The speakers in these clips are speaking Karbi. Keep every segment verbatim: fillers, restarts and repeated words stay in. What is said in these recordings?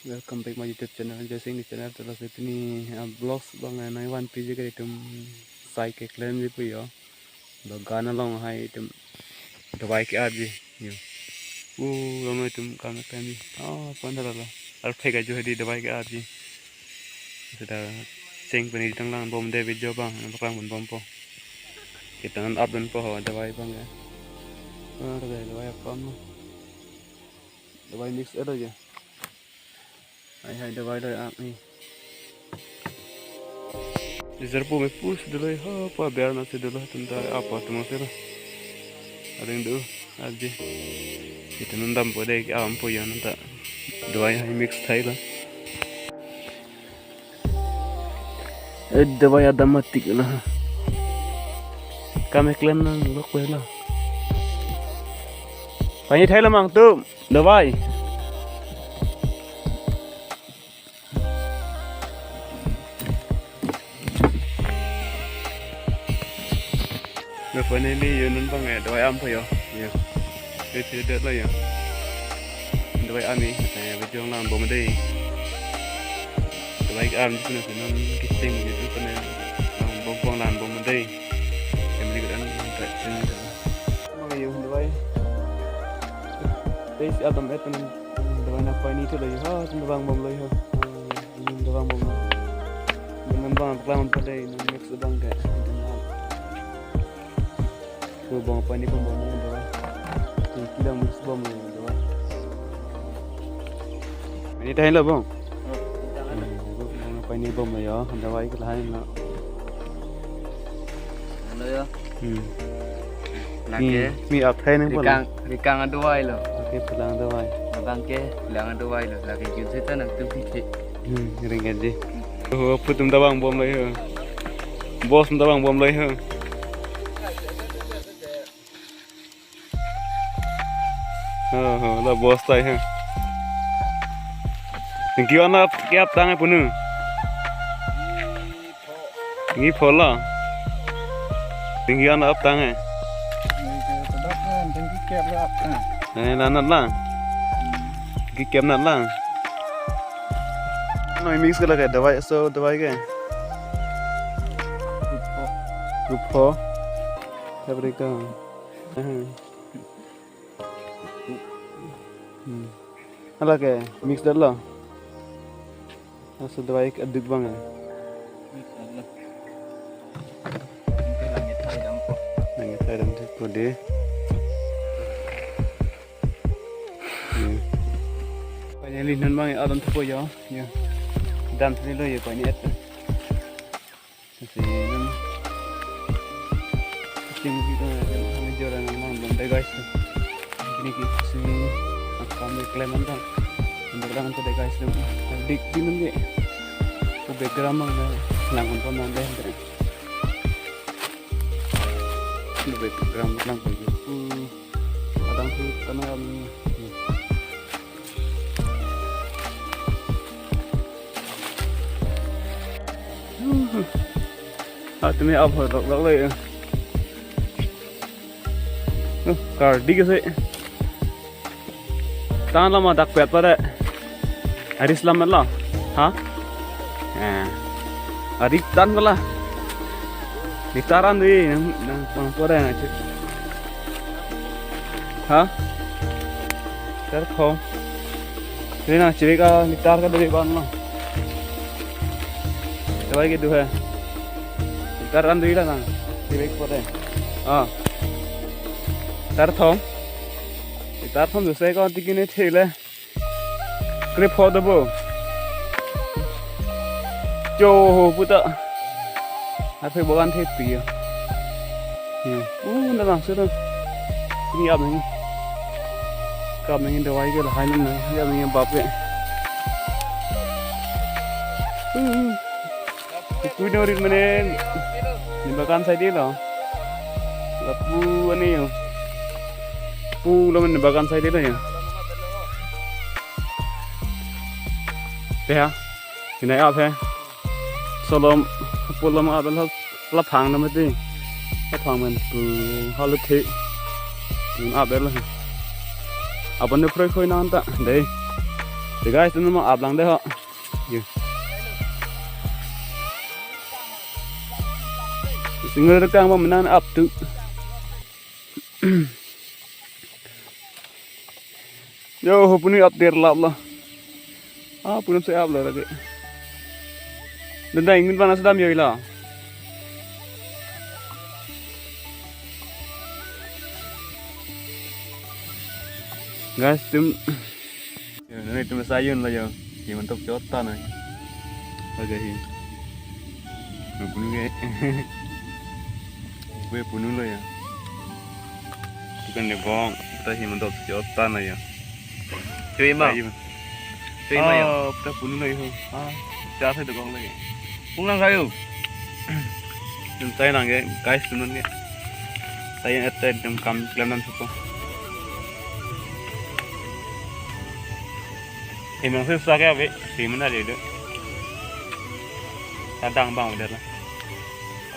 Welcome back my YouTube channel, Joysing Daily channel. Tala si pini, ah, vlogs abang, ah, nangvanpiji ke itum sai keklemji pu jo. Bagan along hai itum davai ke-arji. Jo. Uh, lama itum kam klemji. Oh, pon hala la. Arphe ka jo hedi davai ke-arji. Seta cheng pini tang langbomde video abang, nangpaklang bompo. Kita nang-update po ho davai abang ya. Ah, davai, davai apam lo. Davai mix-et lo jo. Hai hai davai lo ap ni. Di serpo me pus dolo ho pa biar na si dolo tenta apa tu masih lo. Ada yang do aja. Kita nang dampo de ke-arpo jo nangta. Davai hai mix thai lo. Eh, davai adam matik lo. Kam keklem nang lok pe lo. Pani thai lo mang tum. Davai. Lo finally jo non abang eh, davai ampo jo. Jo. Lo si det lo jo. Davai ami, eh, video langbomde. Davai ke-arji pu na si non kecheng jo pu na. Langbom, langbomde. Family kedo-an, tak sini. Mang jo davai. Tei si adam-et pen davai nangpaini thu lo jo. Ha, tum davang bom lo jo. Hmm, davang bom lo. Nang abang paklang padai nang mix abang ke. Ko abang paini bom bom davai. Tum kilang mix bom lo davai. Ini tahan lo bang. Hmm, abang paini bom lo jo. Davai ke lain lo. Halo jo. Hmm. Lake. Mi, mi aphai nang pulang. Rikang, rikang adavai lo. Lake pulang davai. Abang ke pulang adavai lo. Lake jun seta nangtum pithe. Hmm, ring aja. Oh, pu tum davang bom lo jo. Boss tum davang bom lo jo. Oh, oh, la boss tai ha. Tingki an ap, ke-ap tang punu. Tingki pho lo. Tingki an ap tang eh. Tingki kep lo ap tang. Eh, la nat la. Tingki kep nat la. Noi mix ke lake davai, so davai ke. Group four. Group four. Fabric ka. Eh. Hmm. Hala ke mix det lo. Laso davai ke aduk abang eh. Mix det lo. Langit hai dampo. Langit hai dampo de. Hmm. Finally non abang eh, adam thupo jo. Jo. Dam sini lo jo, pani et. Kasi, nang, kasi, nang, nang, nang, nang, nang, guys. Ini ki, kasi, akam di kleman ta. Nang, nang, nang, guys, nang, dik, di, nang, di. Ko background mang, nang, nang, nang, nang, nang. Ko background, nang, nang, nang. Hmm. Kadang si, tanah, nang. Ah, tumi abhor lok lok le. Uh, kardi kesi. Tan lama dak pet pada. Aris lam lo. Ha? Eh. Arik tan kala. Di taran di nang nang pang pada na cek. Ha? Tar kho. Ini nang chiri ka, ni tar ka duri ban lo. Davai ke do hai. Tar an duri la nang. Chiri ko de. Ah. Tar thom. Tar thom do sai ko tikine thele. Krip ho do bo. Jo ho puta. Aphi bagan thepi ya. Hmm. Uh, na lang sudah. Ini apa ini? Kami ini davai ke lahai nang, ya ini bab ke. Uh. Itu ini urit menen. Ini bagan sai di lo. Lapu ani yo. Pu lo menen bagan sai di lo ya. Teh ya. Ini apa ya? Solom, pulam abel ha, laphang na mati. Laphang men pu, halo the. Abel ha. Abang ne phroi phroi nang ta, dei. Te guys, tu nama up lang de ho. Yo. Single rekang ba menang up tu. Yo, ho punu up der lap lo. Ah, punu se up lo lagi. Dendang ingin panas dam yo ilo. Guys, tum. Yo, nani tum sayun lo yo. Hi mantok chot ta na. Lagi hi. Lo punu ke. Gue punu lo yo. Bukan de bong. Kita hi mantok chot ta na yo. Chui ma. Sayun. Chui ma yo. Ah, kita punu lo yo. Ah, char se de bong lagi. Pung lang kayo. Tum sai lang ke, guys, tum ke. Sai ete tum kam klem nam supo. Emang sih sa ke ave, si mana dia tu. Kadang bang udah lah.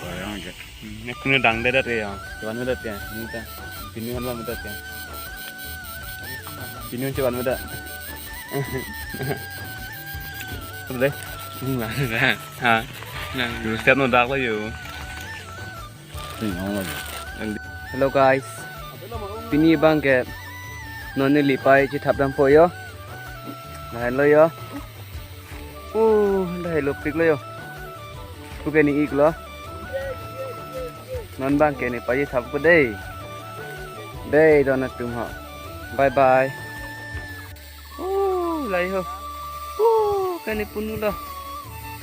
Oh, ya, oke. Hmm, ini kena dang dia dah ya. Tuan udah ya, ini ta. Pini kan bang udah ya. Pini kan cuman udah. Udah deh. Hmm, lah, lah. Ha. Nah, yo, siap no dak lo yo. Hello guys. Pini bang ke non neli pai chithap dampo yo. Lahen lo yo. Uh, dah lo pik lo yo. Pu ke ni ik lo. Non bang ke ne pai chithap ko dei. Dei don atum ho. Bye bye. Oh, lai ho. Oh, kani punu lo.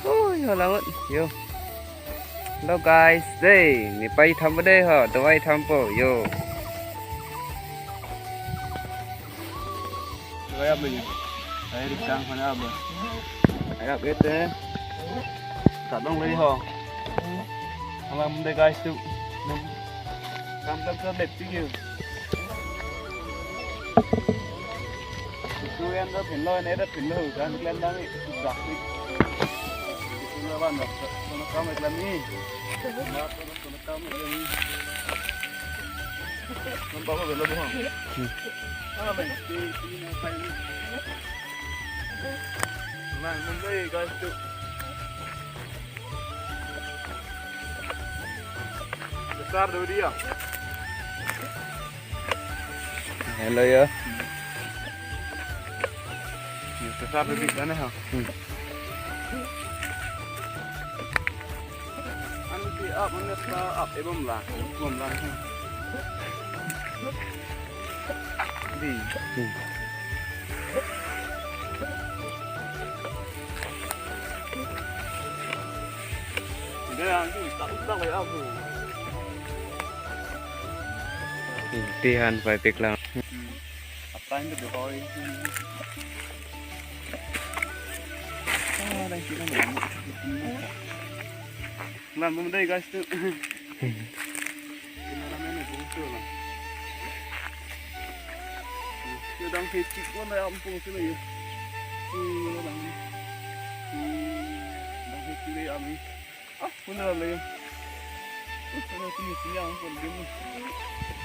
Oh, yo langot. Yo. Hello guys, dei, ne pai thampo dei ho, dawai thampo, yo. Dawai ap lo yo. Ai rik tang hana ap lo. Ai ap et eh. Tat long lo yo. Alam dei guys tu. Kam kam kam bet ti yo. Itu yang dah pinlo, ini dah pinlo, kan kalian dah ni, itu plastik. Itu lah ban dah, sama sama iklan ni. Sama sama iklan ni. Nampak apa belum, ha? Hmm. Ah, bang, si, si, nak kain ni. Nah, mulai, guys, tu. Besar dulu dia. Hello ya. Besar dulu dia, ha. Hmm. Anu si up, anu ta up, eh, bom la, bom la. Di. Hmm. Dia yang tu tak tak ya aku. Inti han pai pik lang. Hmm. Apa yang tu hoi? Ah, dah kita dah. Lang bom dei guys tu. Cameraman ni bungsu lah. Yo dang hecik pun dah ampung sini yo. Hmm, dang. Hmm, dang hecik dei ami. Ah, pun dah lagi. Uh, sana sini sini yang pun gini.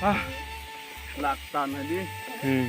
Ah, laktan tadi. Hmm.